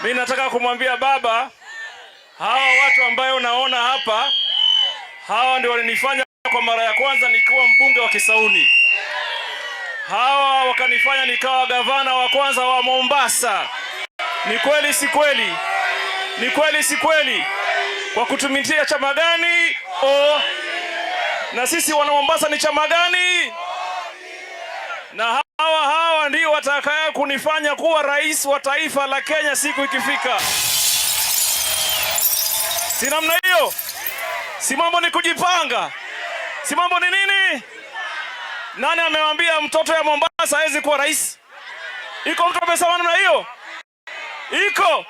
Mimi nataka kumwambia baba, hawa watu ambayo unaona hapa, hawa ndio walinifanya kwa mara ya kwanza nikiwa mbunge wa Kisauni. Hawa wakanifanya nikawa gavana wa kwanza wa Mombasa. Ni kweli si kweli? Ni kweli si kweli? Kwa kutumitia chama gani? O, na sisi wana Mombasa ni chama gani? Na hawa ndio watakaye kunifanya kuwa rais wa taifa la Kenya siku ikifika. Si namna hiyo? Si mambo ni kujipanga? Si mambo ni nini? Nani amewambia mtoto ya Mombasa hawezi kuwa rais? Iko mtu amesema namna hiyo? Iko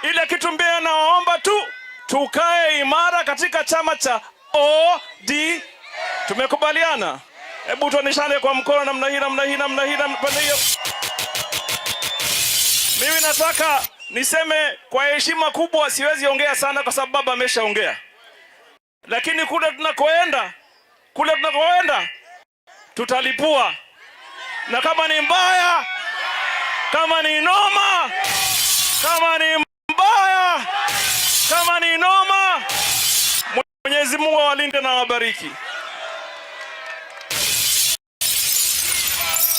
ile kitu mbaya. Nawaomba tu tukae imara katika chama cha OD. Tumekubaliana? Hebu tuoneshane kwa mkono namna hii, namna hii, namna hii, namna hiyo. Mimi nataka niseme kwa heshima kubwa, siwezi ongea sana kwa sababu baba ameshaongea, lakini kule tunakoenda, kule tunakoenda tutalipua, na kama ni mbaya, kama ni noma, kama ni mbaya, kama ni noma, Mwenyezi Mungu awalinde na awabariki.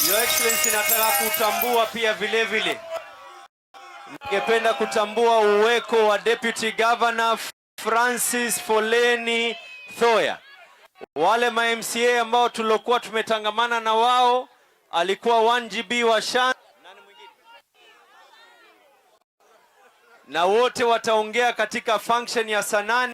Your Excellency, nataka kutambua pia vile vile, ningependa kutambua uweko wa Deputy Governor Francis Foleni Thoya. Wale ma MCA ambao tulokuwa tumetangamana na wao, alikuwa 1GB wa Shan na wote wataongea katika function ya saa 8.